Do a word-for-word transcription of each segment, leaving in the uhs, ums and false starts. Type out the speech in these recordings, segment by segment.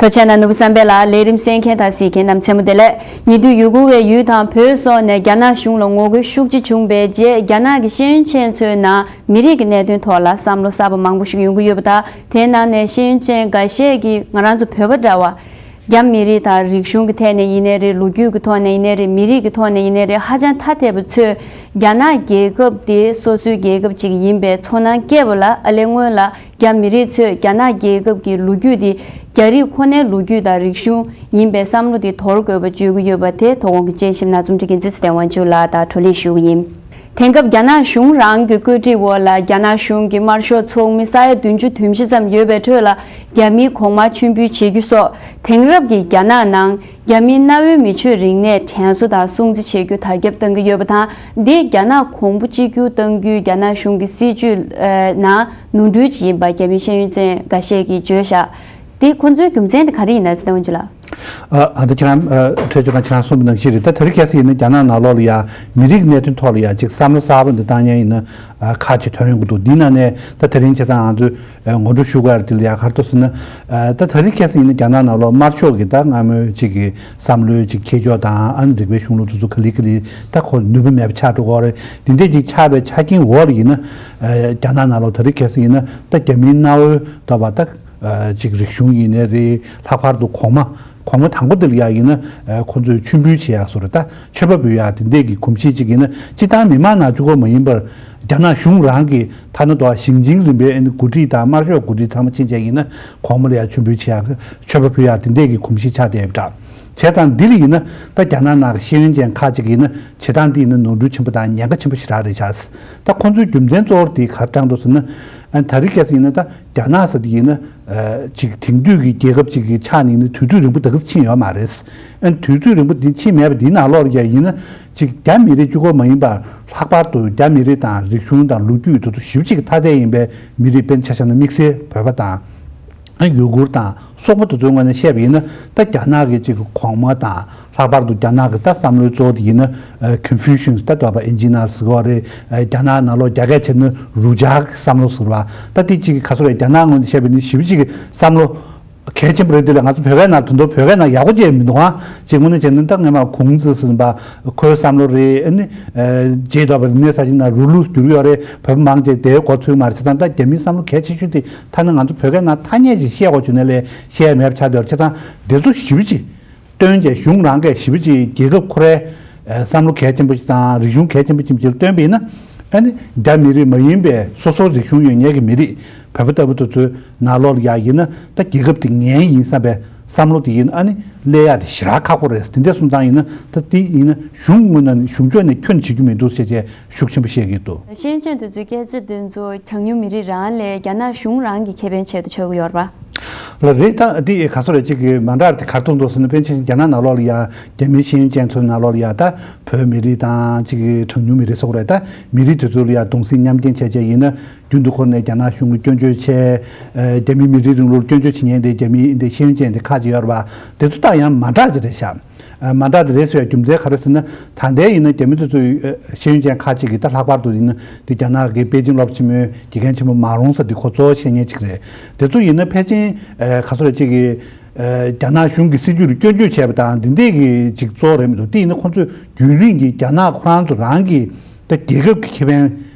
ཐུགས་རྗེ་གནང་ནོར་བུ་བསམ་འཕེལ་ལགས། ལས་རིམ་གསན་མཁན་དང་གཟིགས་མཁན་རྣམས་མཚན་མོ་བདེ་ལེགས། ཉེ་དུས་ཡུ་གུར་བའི་ཡུལ་དང་བོད་སོགས་ནས་རྒྱ་ནག་གཞུང་ལ་ངོ་རྒོལ་ཤུགས་ཆེ་བྱུང་བའི་རྗེས། རྒྱ་ནག་གི་ཤེས་ཡོན་ཅན་ཚོའི་ནང་མི་རིགས་ཀྱི་གནད་དོན་ཐོག་ལ་བསམ་བློ་གསར་པ་མང་པོ་ཞིག་ཡོང་གི་ཡོད་པ་དང་། དེའི་ནང་ནས་ཤེས་ཡོན་ཅན་འགའ་ཤས་ཀྱིས་ང་རང་ཚོ་བོད་པ་འདྲ་བ། རྒྱ་མི་རིགས་དང་རིག་གཞུང་གི་ཐད་ནས་ཡིན་ནའི་རེད། ལོ་རྒྱུས་ཀྱི་ཐོག་ནས་ཡིན་ནའི་རེད། མི་རིགས་ཀྱི་ཐོག་ནས་ཡིན་ནའི་རེད། ཧ་ཅང་ཐ་དད་པ་ཚོས་རྒྱ་ནག་རྒྱལ་ཁབ་དེ་སོ་སོའི་རྒྱལ་ཁབ་ཅིག་ཡིན་པའི་ཚོར་སྣང་སྐྱེས་པ་ལ། ཨ་ལས་སྔོན་ལ་རྒྱ་མི་རིགས་ཚོས་རྒྱ་ནག་རྒྱལ་ཁབ་ཀྱི་ལོ་རྒྱུས་དེ་རྒྱ་རིགས་ཁོ་ནའི་ལོ་རྒྱུས་དང་རིག་གཞུང་ཡིན་པའི་བསམ་བློ་དེ་དོར་དགོས་པ་བརྗོད་ཀྱི་ཡོད་པ་དེ། དོ་དགོང་གི་སྤྱན་ཞིབ་ནང་རྩོམ་སྒྲིག་འགན་འཛིན་ཚེ་བརྟན་དབང་ཕྱུག་ལགས་དང་བགྲོ་གླེང་ཞུ་གི་ཡིན། དེང་སྐབས་རྒྱ་ནག་གཞུང་རང་གི་བཀོད་སྒྲིག་འོག་ལ་རྒྱ་ནག་གཞུང་གི་དམར་ཤོག་ཚོགས་མི་ས་ཡ་བདུན་ཅུ་དོན་བཞི་ཙམ་ཡོད་པའི་ཁྲོད་ལ། རྒྱ་མིའི་གོང་མར་མཆོད་འབུལ་བྱེད་རྒྱུ་སོགས། དེང་རབས་ཀྱི་རྒྱ་ནག་ནང་རྒྱ་མིའི་གནའ་བོའི་མི་ཆོས་རིག་གནས་དྲན་གསོ་དང་སྲུང་བརྩི་བྱེད་རྒྱུ་དར་ཁྱབ་གཏང་གི་ཡོད་པ་དང་། འདི་རྒྱ་ནག་གོང་བུ་གཅིག་གྱུར་གཏང་རྒྱུའི་རྒྱ་ནག་གཞུང་གི་སྲིད་བྱུས་ནང་ནོར་འཁྲུལ་ཅིག་ཡིན་པ་རྒྱ་མིའི་ཤེས་ཡོན་ཅན་འགའ་ཤས་ཀྱིས་བརྗོད་བཞག་འདི་ཁོ་ཚོའི་རྒྱུ་མཚན་དེ་ག་རེ་ཡིན་ན། ཚེ་བརྟན་དབང་ཕྱུག་ལགས། ཨ་ཨ་ད་ཁྱེད་རང་ཨ་འཕྲོད་བཅོས་ཁང་ཁྱེད་རང་གསུངས་པ་ནང་བཞིན་རེད། ད་དེ་རིང་ཁ་སང་ཡིན་ན་རྒྱ་ནག་ནང་ལོགས་ལ་ཡ་མི་རིགས་གནད་དོན་ཐོག་ལ་ཡ་ཅིག་བསམ་བློ་གསར་པ་འདི་བཏང་མཁན་ཡིན་ན་ཨ་ཁག་ཅིག་ཐོན་ཡོང་གི་འདུག་འདི་ནང་ནས་ད་དེ་རིང་བྱས་ཙང་ང་ཚོས་ཨ་ངོ་སྤྲོད་ཞུ་དགོས་ཡ་དེ་ལ་ཡ་ག་རེ་འདུག་ཟེར་ན། ཨ་ད་དེ་རིང་ཁ་སང་ཡིན་ན་རྒྱ་ནག་ནང་ལོགས་དམར་ཤོག་གི་ད་སྔ་མོའི་ཅིག་གི་བསམ་བློའི་ཅིག་ཁྱད་ཆོས་དང་། ཨ་ནི་རིག་པའི་གཞུང་ལུགས་དེ་ཚོ་ག་ལེ་ག་ལེ་ད་ཁོ་ནུས་པ་མེད་པ་ཆགས་འགྲོ་གི་ཡོད་རེད། འདི་འདྲ་ཅིག་ཆགས་པའི་ཆ་རྐྱེན་འོག་ལ་ཡིན་ན། ཨ་རྒྱ་ནག་ནང་ལོགས་དེ་རིང་ཁ་སང་ཡིན་ན་ད་རྒྱ་མིའི་གནའ་བོའི་ད་བ་ད། ཨ་ཅིག་རིག་གཞུང་ཡིན་ནའི་རེད། ལྷག་པར་དུ་གོང་མ་གོང་མ་དང་པོ་དེ་ལ་ཡ་ཡིན་ན་ཨ་ཁོང་ཚོས་མཆོད་འབུལ་བྱེད་ཡག་བཟོ་འདྲ། ད་མཆོད་པ་འབུལ་ཡག་དེ་འདྲས་ཀྱི་གོམས་གཤིས་ཅིག་ཡིན་ན། སྤྱིར་བཏང་མི་མང་ནང་གཅིག་པོ་མ་ཡིན་པར་རྒྱ་ནག་གཞུང་རང་གི་ཐ་ན་དུ་བ་ཞིང་ཆེན་རིམ་པའི་ཨ་ནི་འགོ་ཁྲིད་དང་དམར་ཤོག་འགོ་ཁྲིད་ཚང་མ་ཕྱིན་བྱས་ཡིན་ན་གོང་མ་ལ་ཡ་མཆོད་འབུལ་བྱེད་ཡག་མཆོད་པ་འབུལ་ཡག་དེ་འདྲས་ཀྱི་གོམས་གཤིས་ཆགས་བསྡད་ཡོད་པ་འདྲ། བྱས་ཙང་འདི་ལ་ཡིན་ན་ད་རྒྱ་ནག་ནང་གི་ཤེས་ཡོན་ཅན་ཁག་ཅིག་ཡིན་ན་བྱེད་སྟངས་འདི་ཡིན་ན་ནོར་འཁྲུལ་ཆེན་པོ་དང་ཉེན་ཁ་ཆེན་པོ་ཞེ་དྲག་རེད་ཤག་ད་ཁོང་ཚོའི་རྒྱུ་མཚན་གཙོ་བོ་དེ་ག་རེ་བཏང་འདུག་ཟེར་ན། ཨ་ད་རེས་ཁ་སང་ཡིན་ན་ད་རྒྱ་ནག་ཟེར་དེ་ཡིན་ན་ཨ་ཅིག་དེང་དུས་ཀྱི་རྒྱལ་ཁབ་ཅིག་གི་ཆ་ནས་ཡིན་ན་དུས་ཚོད་རིང་པོ་ད་ག་ཚོད་ཕྱིན་ཡོད་མ་རེད། ཨ་དུས་ཚོད་རིང་པོ་འདི་ཕྱིན་མེད་པ་འདིའི་ནང་ལོགས་ལ་ཡ་ཡིན་ན་ཅིག་རྒྱ་མི་རིགས་གཅིག་པོ་མ་ཡིན་པར་ལྷག་པར་དུ་རྒྱ་མི་རིགས་དང་རིག་གཞུང་དང་ལོ་རྒྱུས་དེ་ཚོ་ཞེ་པོ་ཅིག་གི་ཐ་དད་ཡིན་པའི་མི་རིགས། དཔེར་ན་ཆ་བཞག་ན་དམིགས་བསལ་བོད་པ་དང་། ཡུ་གུར་དང་སོག་པོ་དེ་ཚོའི་ངོས་ནས་བཤད་པ་ཡིན་ན། ད་རྒྱ་ནག་གི་ཅིག་གོང་མ་དང་། ལྷག་པར་དུ་རྒྱ་ནག་གི་ད་བསམ་བློའི་གཙོ་བོ་དེ་ཡིན་ན། ཨ་Confucius། ད་དོ་བ་ཨིན་ཇི་ནང་ཟེར་གྱི་ཡོད་རེད། ཨ་རྒྱ་ནག་ནང་ལོགས་རྒྱ་སྐད་བྱས་ན་儒家བསམ་བློ་ཟེར་བ། ད་དེ་ཅིག་ག་ཚོད་རེད། རྒྱ་ནག་ངོས་ནས་བཤད་པ་ཡིན་ན་ཞེ་པོ་ཅིག་བསམ་བློ་གལ་ཆེན་པོ་རེད། དེ་ལ་ང་ཚོ་བོད་སྐད་ནང་དོན་དུ་བོད་སྐད་ནང་ཡག་པོ་བྱས་མི་འདུག་ཨང་། ཅིག་དངོས་གནས་བྱས་ན་ད་སྔོན་མ་ཀུང་ཙི་ཟེར་བ་ཁོའི་བསམ་བློ་རེད། ཨ་ནི་ཨ་རྗེས་ཐོག་པ་རིག་གནས་གསར་བརྗེ་ནང་རུ་ལུགས་བསྒྱུར་ཡོད་རེད། བོད་པ་མང་ཆེ་དེའི་མགོ་ཚོས་མ་རེད། བྱས་ཙང་ད་རྒྱ་མིའི་བསམ་བློ་གལ་ཆེ་ཤོས་དེ་ཐ་ན་ང་ཚོ་བོད་སྐད་ནང་ཐ་སྙད་ཅིག་བཤད་དགོས་བྱུང་ན་ལས་བཤད་མེད་པ་ཆགས་བསྡད་ཡོད་རེད། བྱས་ཙང་དེ་ཚོ་ཞེ་པོ་ཅིག་བཏོན་བྱས་གཞུང་རང་གིས་ཞེ་པོ་ཅིག་རྒྱལ་ཁབ་ཁོ་རའི་ཨ་བསམ་བློ་གལ་ཆེན་པོ་ཞིག་དང་རིག་གཞུང་གལ་ཆེན་པོ་ཅིག་ཅིག་བཏོན་པ་ཡིན་ན། ཨ་ནི་རྒྱ་མི་རིགས་མ་ཡིན་པའི་སོ་སོའི་རིག་གཞུང་ཡོད་མཁན་གྱི་མི་རིགས་བོད་པ་ལྟ་བུ་དེ་ཚོའི་ནང་ལོགས་ལ་ཡ་ཡིན་ན་ད་རྒྱལ་ཁབ་དེ་ངའི་ཡིན་བསམ་པའི་བསམ་བློ་དེ་ཡིན་ན། ཨ་ནི་སླེབས་ཡག་དེ་ཞེ་དྲག་ཁག་པོ་རེད། དེ་འདྲ་སོང་ཙང་ཡིན་ན་ད་དེ་ཡིན་ན་གཞུང་ངོས་ནས་གཞུང་ཕྱོགས་ནས་ཁྱོན་བྱེད་རྒྱུ་མི་འདུག་ཟེར་བྱས་ཤུགས་ཆེན་པོ་བཤད་ཀྱི་འདུག་ཤེས་ཡོན་ཅན་དེ་ཚོའི་སྐད་ཆ་དེ་ཚོ་གྲངས་ཉུང་མི་རིགས་རང་ལས་རྒྱ་ནག་གཞུང་རང་གི་ཁེ་ཕན་ཆེད་དུ་ཆགས་ཀྱི་ཡོད་རེད་པ། ལ་རེད། ད་འདི་ག་ཚོད་རེད། ཅིག་གི་མ་འདྲ་དེ་ག་རེ་འདུག་ཟེར་ན། དཔེར་ན་ཆ་བཞག་རྒྱ་ནག་ནང་ལོགས་ལ་ཡ་རྒྱ་མིའི་ཤེས་ཡོན་ཅན་ཚོའི་ནང་ལོགས་ལ་ཡ་ད་བོད་མི་རིགས་དང་ཅིག་གི་གྲངས་ཉུང་མི་རིགས་ཟེར་དགོས་རེད། ད་མི་རིགས་དེ་ཚོ་ལ་ཡ་གདུང་སེམས་མཉམ་སྐྱེད་བྱས་བྱས་ཡིན་ན་རྒྱུན་དུ་ཁོ་ནས་རྒྱ་ནག་གཞུང་ལ་སྐྱོན་བརྗོད་བྱས། ཨ་རྒྱ་མིའི་མི་རིགས་རིང་ལུགས་ལ་སྐྱོན་བརྗོད་བྱེད་མཁན་དེ་རྒྱ་མིའི་འདི་ཤེས་ཡོན་ཅན་དེ་ཁག་ཅིག་ཡོད་རེད་པ། དེ་ཚོ་ད་ཡང་མ་འདྲ་ཅིག་རེད་ཤག་ཨ་མ་འདྲ་དེ་རེད་ཟེར་བའི་རྒྱུ་མཚན་ག་རེ་ཟེར་ན། ད་ལྟའི་ཡིན་ན་རྒྱ་མི་དེ་ཚོའི་ཨ་ཤེས་ཡོན་ཅན་ཁག་ཅིག་གིས་ད་ལྷག་པར་དུ་ཡིན་ན་དེ་རྒྱ་ནག་གི་པེ་ཅིང་སློབ་ཆེན་མོའི་དགེ་རྒན་ཆེན་མོ་མཱ་རོང་ཟེར་དེ་ཁོ་གཙོ་བོ་བཤད་མཁན་ཅིག་རེད། དེ་ཚོ་ཡིན་ན་ཕལ་ཆེར་ཨ་ག་ཚོད་རེད། ཅིག་གིས་ཨ་རྒྱ་ནག་གཞུང་གི་སྲིད་བྱུས་ལ་སྐྱོན་བརྗོད་བྱས་པ་དང་འདི་འདྲས་ཀྱི་ཅིག་གཙོ་བོ་རེད་མི་འདུག་དེ་ཡིན་ན་ཁོང་ཚོས་རྒྱུན་རིང་གི་རྒྱ་ནག་ཁོ་རང་ཚོ་རང་གི་ད་རྒྱལ་ཁབ་ཀྱི་ཁེ་ཕན་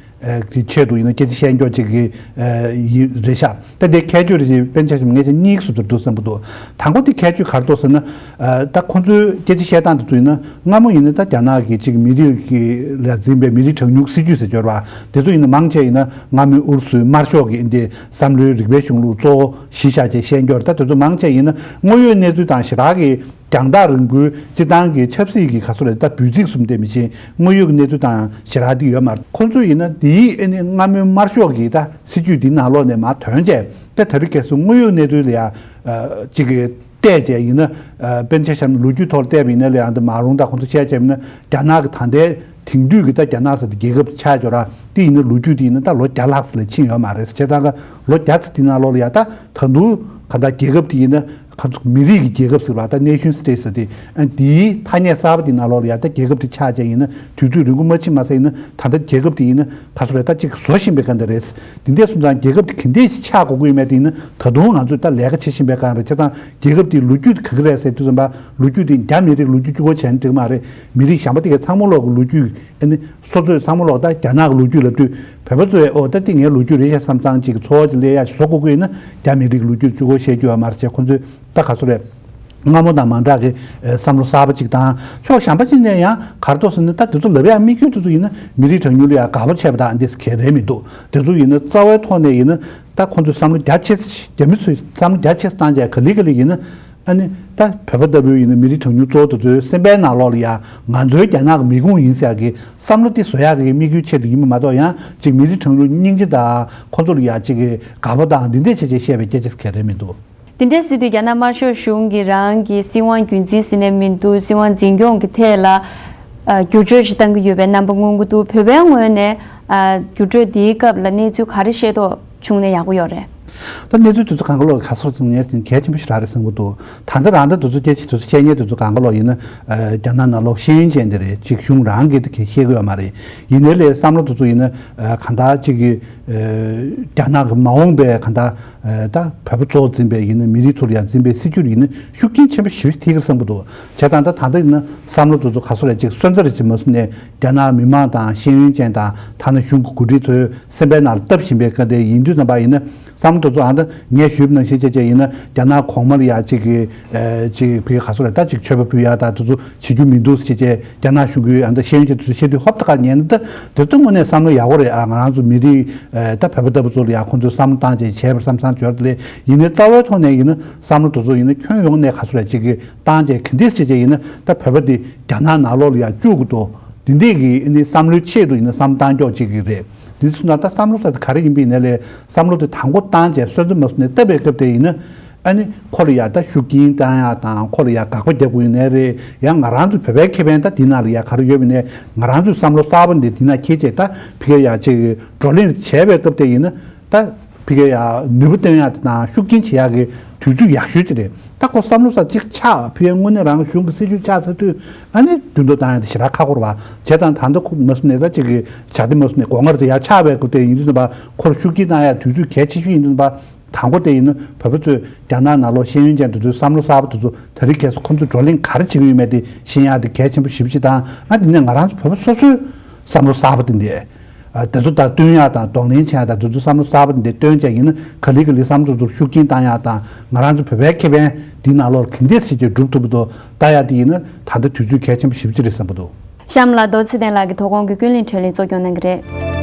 ཨ་གི་ཆེད་དུ་ཡིན་ན་སྐད་ཆ་བཤད་མཁན་ཅིག་གི་ཨ་ཡིན་རེད་ཤག་ད་དེ་ཁྱད་ཆོས་རེ་ཞིག་དཔེར་ན་ཆ་བཞག་ན་ངས་ཆ་གཉིས་ཀྱི་ཟུར་དུ་འདུག་བསམ་གྱི་འདུག་དང་པོ་དེ་ཁྱད་ཆོས་ག་རེ་འདུག་ཟེར་ན། ཨ་ད་ཁོང་ཚོའི་སྐད་ཆ་བཤད་སྟངས་དེ་ཚོ་ཡིན་ན་སྔ་མོ་ཡིན་ན་ད་རྒྱ་ནག་གི་ཅིག་མི་རིགས་ཀྱི་ལ་འཛིན་པའི་མི་རིགས་གྲངས་ཉུང་སྲིད་བྱུས་ཟེར་གྱི་ཡོད་རེད་པ། དེ་ཚོ་ཡིན་ན་མང་ཆེ་ཡིན་ན་སྔ་མོའི་ཨུ་རུ་སུའི་དམར་ཤོག་གི་འདི་བསམ་བློའི་རིག་པའི་གཞུང་ལུགས་གཙོ་བོ་གཞི་བཞག་བྱས་བཤད་ཀྱི་ཡོད་རེད། ད་དེ་ཚོ་མང་ཆེ་ཡིན་ན་དངོས་ཡོད་གནས་ཚུལ་དང་ཞེ་དྲག་གི་རྒྱང་ཐག་རིང་པོའི་སྤྱིར་བཏང་གི་ཆབ་སྲིད་ཀྱི་ག་ཚོད་རེད། ད་འབོད་ཚིག་གསུམ་དེ་མི་ཤེས། དངོས་ཡོད་ཀྱི་གནས་ཚུལ་དང་ཞེ་དྲག་དེ་ཡོད་མ་རེད། ཁོང་ཚོ་ཡིན་ན་དེའི་ཨ་ནི་སྔ་མོའི་དམར་ཤོག་གི་ད་སྲིད་བྱུས་དེའི་ནང་ལོགས་ནས་མར་ཐོན་བྱས་ད་དེ་རིང་ཁ་སང་དངོས་ཡོད་གནས་ཚུལ་ལ་ཡ་ཨ་ཅིག་གི་བལྟས་བྱས་ཡིན་ན། ཨ་དཔེར་ན་ཆ་བཞག་ན་ལོ་རྒྱུས་ཐོག་བལྟས་པ་ཡིན་ན་ལ་ཡ་འདི་མཱ་རོང་དང་ཁོང་ཚོ་བཤད་བྱས་ཡིན་ན་རྒྱ་ནག་གི་ད་ལྟའི་དེང་དུས་ཀྱི་ད་རྒྱ་ནག་ཟེར་དེ་རྒྱལ་ཁབ་ཆགས་ཡོད་ར། དེ་ཡིན་ན་ལོ་རྒྱུས་དེ་ཡིན་ན་ད་ལོ་བརྒྱ་ལྷག་ཙམ་ལས་ཕྱིན་ཡོད་མ་རེད། བྱས་ཙང་ལོ་བརྒྱ་ཙམ་དེ་ནང་ལོགས་ལ་ཡ་ད་ད་དུང་ གང་ལྟར་རྒྱལ་ཁབ་དེ་ཡིན་ན་ག་ཚོད་མི་རིགས་ཀྱི་རྒྱལ་ཁབ་ཟེར་བ་ད་nation state ཟེར་དེ་ཨ་འདིའི་ཐ་སྙད་གསར་པ་དེ་ནང་ལོགས་ལ་ཡ་ད་རྒྱལ་ཁབ་དེ་ཆགས་བྱས་ཡིན་ན་དུས་ཚོད་རིང་པོ་མ་ཕྱིན་མ་ཟད་ཡིན་ན་ད་ལྟ་རྒྱལ་ཁབ་དེ་ཡིན་ན་ག་ཚོད་རེད་ད་ཅིག་བཟོ་བཞིན་པའི་སྒང་དེ་རེད། དེ་འདྲ་སོང་ཙང་རྒྱལ་ཁབ་དེ་ག་འདྲས་ཤིག་ཆགས་དགོས་ཀྱི་ཡོད་མེད་དེ་ཡིན་ན་ད་དུང་ང་ཚོས་ད་ལས་ཀ་བྱེད་བཞིན་པའི་སྒང་རེད། བྱས་ཙང་རྒྱལ་ཁབ་དེའི་ལོ་རྒྱུས་དེ་ག་གི་རེད་ཟེར་དུས་ཙམ་པ་ལོ་རྒྱུས་དེ་རྒྱ་མི་རིགས་ལོ་རྒྱུས་གཅིག་པོ་བྱས་ན་འགྲིག་མ་རེད། མི་རིགས་གཞན་པ་དེ་གའི་ཚང་མ་ལོག་གི་ལོ་རྒྱུས་ཨ་ནི་སོ་སོས་ཚང་མ་ལོག་ད་རྒྱ་ནག་གི་ལོ་རྒྱུས་ལབ་དུས་བོད་པ་ཚོས་ཨོ་ད་དེ་ངའི་ལོ་རྒྱུས་རེད་ཤག་བསམ་ཙང་ཅིག་འཚོ་བ་ཅིག་སླེབས་ཡག་ཞིག་བཟོ་དགོས་ཀྱི་ཡིན་ན་རྒྱ་མི་རིགས་ལོ་རྒྱུས་གཅིག་པོ་བཤད་རྒྱུ་ཡོད་མ་རེད་བྱས། ཁོང་ཚོས་ད་ག་ཚོད་རེད། སྔ་མོ་དང་མ་འདྲ་གི་ཨེ་བསམ་བློ་གསར་པ་གཅིག་དང་ཕྱོགས་གཞན་པ་གཅིག་ནས་ཡང་ག་རེ་འདུག་ཟེར་ན་ད་དེ་ཚོ་ལབ་ཡག་དམིགས་ཡུལ་དེ་ཚོ་ཡིན་ན་མི་རིགས་གྲངས་ཉུང་ལ་ཡང་དགའ་པོ་བྱས་པ་དང་འདི་གལ་རེད་མི་འདུག་དེ་ཚོ་ཡིན་ན་རྩ་བའི་ཐོག་ནས་ཡིན་ན་ད་ཁོང་ཚོས་བསམ་བློ་རྒྱ་ཆེ་རྒྱ་མི་ཚོས་བསམ་བློ་རྒྱ་ཆེ་བཏང་བྱས་ག་ལེ་ག་ལེ་ཡིན་ན་ཨ་ནི་ད་བོད་པ་ལྟ་བུའི་ཡིན་ན་མི་རིགས་གྲངས་ཉུང་གཙོ་བོ་དེ་ཚོའི་སེམས་པའི་ནང་ལོགས་ལ་ཡང་ང་ཚོའི་རྒྱ་ནག་གི་མི་ཁུངས་ཡིན་ཟེར་ཡག་གི་བསམ་བློ་དེ་བཟོ་ཡག་གི་དམིགས་ཡུལ་ཆེད་དུ་ཡིན་པ་མ་གཏོགས་ཡང་ཅིག་མི་རིགས་གྲངས་ཉུང་སྙིང་རྗེ་དང་ཁོང་ཚོ་ལ་ཡང་ཅིག་གི་དགའ་པོ་དང་འདི་འདྲས་བྱས་བྱས་བཤད་པའི་སྐད་ཆ་གལ་རེད་མི་འདུག་དེ་འདྲ་ཟེར་དུས་རྒྱ་ནག་དམར་ཤོག་གཞུང་གིས་རང་གི་སྲིད་དབང་རྒྱུན་འཛིན་ཟེར་ནས་མི་འདུག་སྲིད་དབང་འཛིན་སྐྱོང་གི་ཐད་ལ་ཨ་བསྒྱུར་བཅོས་ཤིག་བཏང་གི་ཡོད་པའི་རྣམ་པ་མངོན་གྱི་འདུག་བོད་པའི་ངོས་ནས་ཨ་བསྒྱུར་བཅོས་འདིའི་སྐབས་ལ་གནས་ཚུལ་ག་རེ་ཤེས་རྟོགས་བྱུང་ན་ཡག་པོ་ཡོད་རེད། ད་གནས་ཚུལ་དེ་ཚོ་གང་ག་ལོག་ག་སོགས་ཚང་ངས་ཟིན་གལ་ཆེན་པོ་ཞིག་རག་རེད་བསམ་གྱི་འདུག་ད་ལྟ་རང་ད་དེ་ཚོ་སྐད་ཆ་དེ་ཚོ་བཤད་མཁན་དེ་ཚོ་གང་ག་ལོག་ཡིན་ན་ཨ་རྒྱ་ནག་ནང་ལོག་ཤེས་ཡོན་ཅན་དེ་རེད། ཅིག་གཞུང་རང་གིས་དེ་གས་ཤེས་ཀྱི་ཡོད་མ་རེད། ཡིན་ནའི་ལས་བསམ་བློ་དེ་ཚོ་ཡིན་ན་ཨ་གང་ལྟར་ཅིག་གི་ཨ་རྒྱ་ནག་གི་མ་འོངས་པའི་གང་ལྟར་ཨ་ད་བོད་པ་གཙོ་བོ་འཛིན་པའི་ཡིན་ན་མི་རིགས་ཚོ་ལ་ཡང་འཛིན་པའི་སྲིད་བྱུས་ཡིན་ན་ཤུགས་རྐྱེན་ཆེན་པོ་ཞེ་པོ་ཅིག་ཐེབས་ཀྱི་རེད་བསམ་གྱི་འདུག་བྱས་ཙང་ད་ད་ལྟ་ཡིན་ན་བསམ་བློ་དེ་ཚོ་ག་སོ་རེད་ཅིག་སོན་རྩ་རེད་ཅིག་མ་སོང་ནས་རྒྱ་ནག་མི་མང་དང་ཤེས་ཡོན་ཅན་དང་ཐ་ན་གཞུང་གི་འགོ་ཁྲིད་ཚོའི་སེམས་པའི་ནང་ལ་བཏབ་བཞིན་པའི་སྐད་དེ་ཡིན་དུས་ཙམ་པ་ཡིན་ན་བསམ་བློ་དེ་ཚོ་ཨ་ད་ངས་ཞུས་པ་ནང་བཞིན་བྱས་བྱས་ཡིན་ན་རྒྱ་ནག་གོང་མ་ལ་ཡ་གཅིག་གི་ཨ་གཅིག་ཕ་གི་ག་སོ་རེད་ད་གཅིག་མཆོད་པ་ཕུལ་ཡ་ད་དེ་ཚོ་བྱེད་རྒྱུ་མི་འདུག་བྱས་བྱས་རྒྱ་ནག་གཞུང་གིས་ཨ་ད་ཤེས་ཡོན་ཅན་དེ་ཚོ་བཤད་དུས་ཧོབ་ཏེ་ཁ་ཉན་ན་ད་དེ་ཚོ་དངོས་གནས་བསམ་བློ་ཡག་པོ་རེད། ཨ་ང་རང་ཚོ་མི་རིགས་ཨ་ད་བོད་པ་ལྟ་བུ་ཚོ་ལ་ཡ་ཁོང་ཚོས་བསམ་བློ་བཏང་བྱས་བྱས་པར་བསམ་བསམ་འབྱོར་དེ་ལས་ཡིན་ནའི་རྩ་བའི་ཐོག་ནས་ཡིན་ན་བསམ་བློ་དེ་ཚོ་ཡིན་ན་ཁྱོན་ཡོངས་ནས་ག་སོ་རེད་གཅིག་གི་བཏང་བྱས་ག་འདྲས་བྱས་བྱས་ཡིན་ན་ད་བོད་པ་འདི་རྒྱ་ནག་ནང་ལོགས་ལ་ཡ་བཅུག་གི་འདུག་འདི་འདྲས་ཀྱི་ཨ་ནི་བསམ་བློའི་ཆེད་དུ་ཡིན་ན་བསམ་བཏང་ཀྱོག་ཅིག་གི་རེད། འདི་ཚོ་ན་ད་བསམ་བློ་ཟེར་དེ་ག་རེ་ཡིན་པ་ཡིན་ནའི་ལས་བསམ་བློ་དེ་དང་པོ་བཏང་བྱས་སོན་རྩ་མ་སོན་ནས་བཏབ་པའི་སྐབས་དེ་ཡིན་ན་ཨ་ནི་ཁོ་ལ་ཡ་ད་ཤུགས་རྐྱེན་བཏང་ཡག་དང་ཁོ་ལ་ཡ་དགག་པ་རྒྱག་དགོས་ཡིན་ནའི་རེད། ཡང་ང་རང་ཚོ་བོད་པའི་ཁེ་ཕན་ད་འདི་ནང་ལ་ཡ་ག་རེ་ཡོད་པ་ཡིན་ནའི་ང་རང་ཚོའི་བསམ་བློ་གསར་པ་འདི་འདི་ན་འཁྱེར་བྱས་ད་ཕ་གི་ཡ་ཅིག་བགྲོ་གླེང་བྱས་པའི་སྐབས་དེ་ཡིན་ན་ད་ཕ་གི་ཡ་ནུས་པ་བཏོན་ཡག་དང་ཤུགས་རྐྱེན་བྱེད་ཡག་གི་དུས་ཚོད་ཡག་ཤོས་ཅིག་རེད། ད་ཁོ་བསམ་བློ་ས་གཅིག་ཆགས་ཕ་གིའི་དངོས་གནས་རང་གཞུང་གི་སྲིད་བྱུས་ཆགས་ཚར་དུས་ཨ་ནི་འདུན་ཐོ་བཏང་ཡག་དེ་ཞེ་དྲག་ཁག་པོ་རེད་བ། བྱས་ཙང་ད་ལྟ་ཁོ་མ་སོང་ནས་ད་ཅིག་གི་བྱ་དེ་མ་སོང་ནས་སྒོ་ང་རེ་དེ་ཡར་ཆགས་པའི་སྐབས་དེ་ཡིན་དུས་ཙམ་པ་ཁོར་ཤུགས་རྐྱེན་བཏང་ཡག་དུས་ཚོད་གལ་ཆེ་ཤོས་ཡིན་དུས་ཙམ་པ། དང་པོ་དེ་ཡིན་ན་བོད་པ་ཚོས་རྒྱ་ནག་ནང་ལོགས་ཤེས་ཡོན་ཅན་དེ་ཚོའི་བསམ་བློ་གསར་པ་དེ་ཚོ་དེ་རིང་ཁ་སང་ཁོ་ཚོས་བགྲོ་གླེང་ག་རེ་བྱེད་ཀྱི་ཡོད་མེད་དེ་ཤེས་ཡག་དེ་གལ་ཆེན་པོ་ཞེ་པོ་ཅིག་དང་ཨ་དེ་ནས་ང་རང་ཚོ་བོད་པ་སོ་སོའི་བསམ་བློ་གསར་པ་དེ་འདི་ཨ་དེ་ཚོ་དང་བསྟུན་ཡག་དང་གདོང་ལེན་བྱེད་ཡག་དང་དེ་ཚོའི་བསམ་བློ་གསར་པ་དེ་འདི་བཏོན་བྱས་ཡིན་ན་ག་ལེ་ག་ལེ་བསམ་བློ་དེ་ཚོར་ཤུགས་རྐྱེན་བཏང་ཡག་དང་ང་རང་ཚོ་བོད་པའི་ཁེ་ཕན་འདི་ནང་ལོགས་ག་འདྲས་བྱས་ཀྱི་སྒྲུབ་ཐུབ་པ་དང་ལྟ་ཡག་དེ་ཡིན་ན་ད་ལྟ་དུས་ཚོད་གལ་ཆེན་པོ་ཞེ་པོ་ཅིག་རེད་བསམ་གྱི་འདུག་གཤམ་ལ་རྡོ་རྗེ་ཚེ་བརྟན་ལགས་ཀྱིས་དོ་དགོང་གི་ཀུན་གླེང་དྲི་བ་ལན་གཙོ་སྐྱོང་གནང་གི་རེད།